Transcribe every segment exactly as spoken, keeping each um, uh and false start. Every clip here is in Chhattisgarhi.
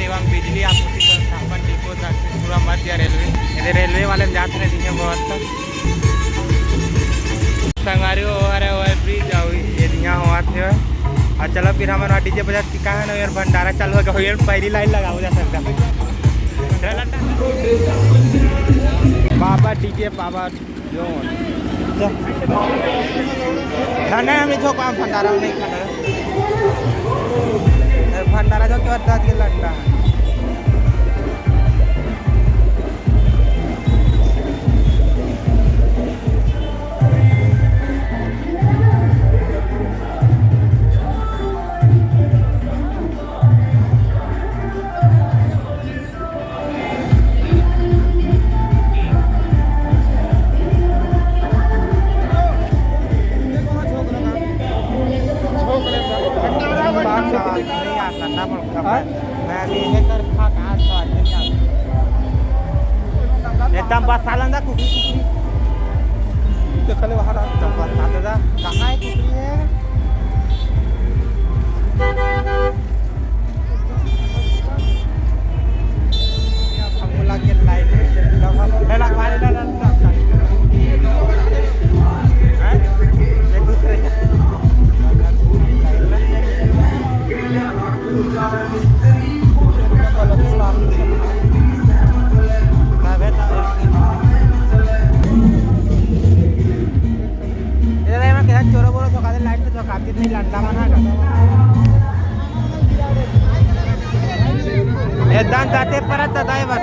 एवं बिजली आपूर्ति व्यवस्थापन डिपो दक्षिणपुरा मध्य रेलवे। एदे रेलवे वाले में जात रहे दिखे बहुत। संगवारी हो, अरे ओवर ब्रिज अउ ये दिया होवत हे। अउ चलो फिर हमन वहाँ डीजे बजा के का है ना यार, भंडारा चालू होगा, पहली लाइन लगाओ जा सकता। बाबा डीजे बाबा। जो ना, ना, हम इसको काम भंडारा में नहीं खाना है। भंडारा जो क्या दस के लंडा है। एकदम बस सालन दा कुकरी कुकरी। देखले वहाँ रहा। एकदम बस सालन दा। कहाँ है कुकरी है? चोरो बोरो झोंकाते नहीं, लंडा बना का। ए दान दाते परत दाए बात।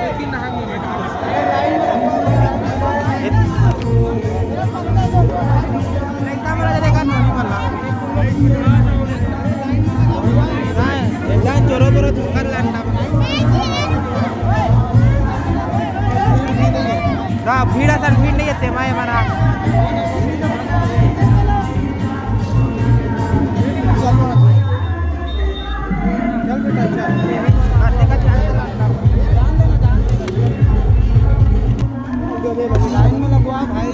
लंका मरा जरे का नोनी वाला। ए दान चोरो बोरो झोंका लंडा। का भीड़ असन भीड़ नहीं है, तेमा है मना। चल बेटा, चल। लाइन में लगवा भाई।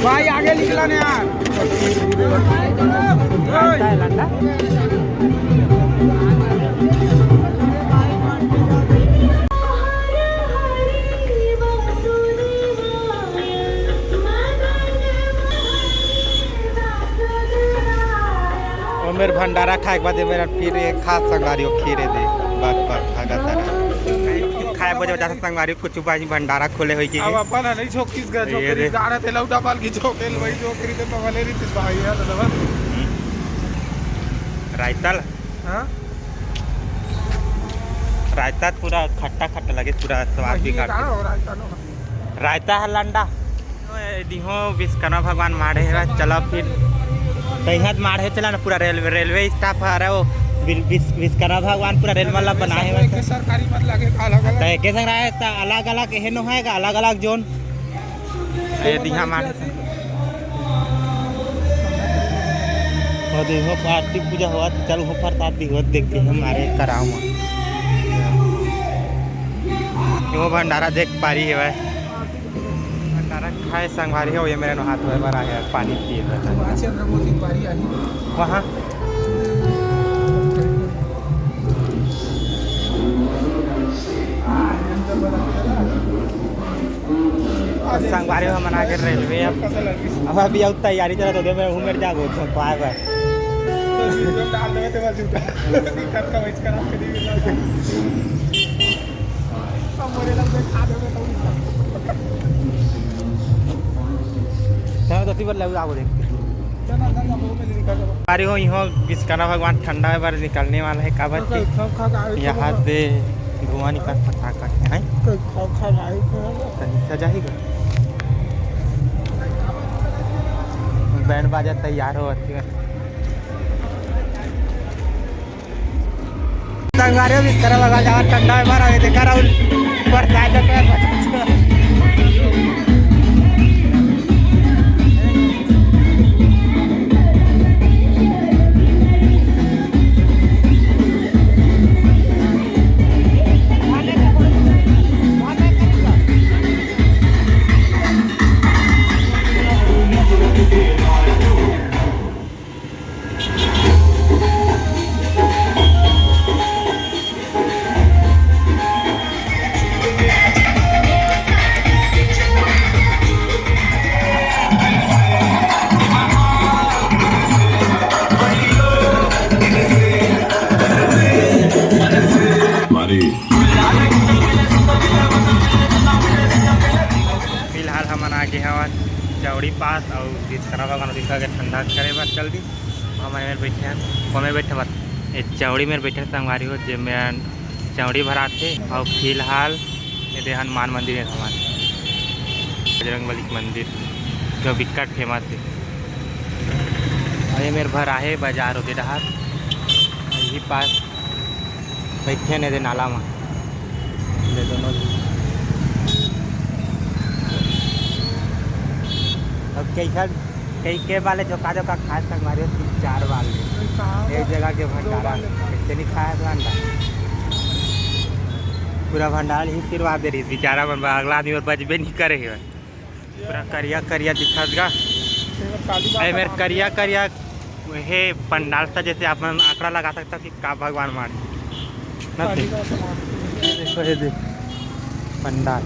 भाई, आगे निकला ना यार। ओ मेर भंडारा खाए के बाद मेरा फिर एक खास संगवारी हो खीरे दे। बक बक खागा तारा। खाए बजे बजा संगवारी कुछ भाई भंडारा खोले होई के। अब अपन ह नहीं छोकिस गा, ये छोकरी रे। गाड़ा ते लौटा पाल की छोकेल वही छोकरी ते पवले री तिस भाई है दादा। हम्म। रायता ल। हाँ? रायता पूरा खट्टा खट्टा लगे, पूरा स्वाद वही बिगाड़ गाड़ा के। हो रायता नो। रायता है लंडा। दिहो विश्वकर्मा भगवान माढ़े हे, चलो फिर तैहत माढ़े चला ना, पूरा रेलवे, रेलवे स्टाफ आ रहा है वो विल-, विस-, विश्वकर्मा भगवान पूरा रेल मतलब बनाए हुए एक सरकारी मत लगे, अलग अलग। तो एक संग रहे तो अलग अलग हे नो है, अलग अलग जोन। ये दिहा माढ़े। और देखो आरती पूजा हुआ तो चलो हो प्रसाद दिहो देख के हमारे कराओ। वो भंडारा देख पारी है भाई। भंडारा खाए संगवारी हो, ये मेरे नो हाथ धोए बर आए हे, पानी पिए बर। वहाँ चंद्रमोहन सिंह पारी आई। वहाँ। संगवारी हो, हमन आगे रेलवे अब। अब अभी अउ तैयारी चलत होगे, मैं उमेर जाबो तो पाए बर। तो वीडियो डाल देवे ते बस झूठा। दिक्कत का वैसे करा के नहीं मिला। अब मोरे लग में खा देवे तो। चलो तो तीबर लग जाओ देख। चलो अंदर जाओ, वो पहले निकल जाओ। अरे हो, इहो विश्वकर्मा भगवान ठंडा है, बार निकलने वाला है, काबर तो कि खा, खा, खा, यहाँ खा। दे धुआं निकल फटाका है। तो खा, खा, भाई, खा। तनी सजाही गो। बैंड बाजा तैयार हो, अच्छी बात। संगवारी हो, बिस्तरा लगा जावा, ठंडा है, बार आगे देखा राहुल, बरसात है, चौड़ी पास अउ बीच करा भगवान दिखा के ठंडा करे बर चल दी। हमन एमेर बैठे हन, कोमे बैठे बर, ए चौड़ी मेर बैठे हन संगवारी हो, जे में चौड़ी भराथे अउ फिलहाल एदे हनुमान मंदिर हे, हमार बजरंग बली के मंदिर जो बिकट फेमस हे। अउ ये मेर भर आहे बाजार ओदे डहार, यही पास बैठे ने दे नाला मा। ले दोनों झन। अब कई खा, कई के बाले झोंका झोंका खाए संगवारी हो, तीन चार बाले। एक जगह के भंडारा, एक चनी खाए तो अंडा। पूरा भंडारा ही सिरवा दे रही बेचारा मन, अगला आदमी और बचबे नहीं करे हे। पूरा करिया करिया दिखत गा। अरे मेर करिया करिया हे पंडाल सा, जैसे आप मन आंकड़ा लगा सकता कि का भगवान माने। ना ते? देखो ये दे पंडाल।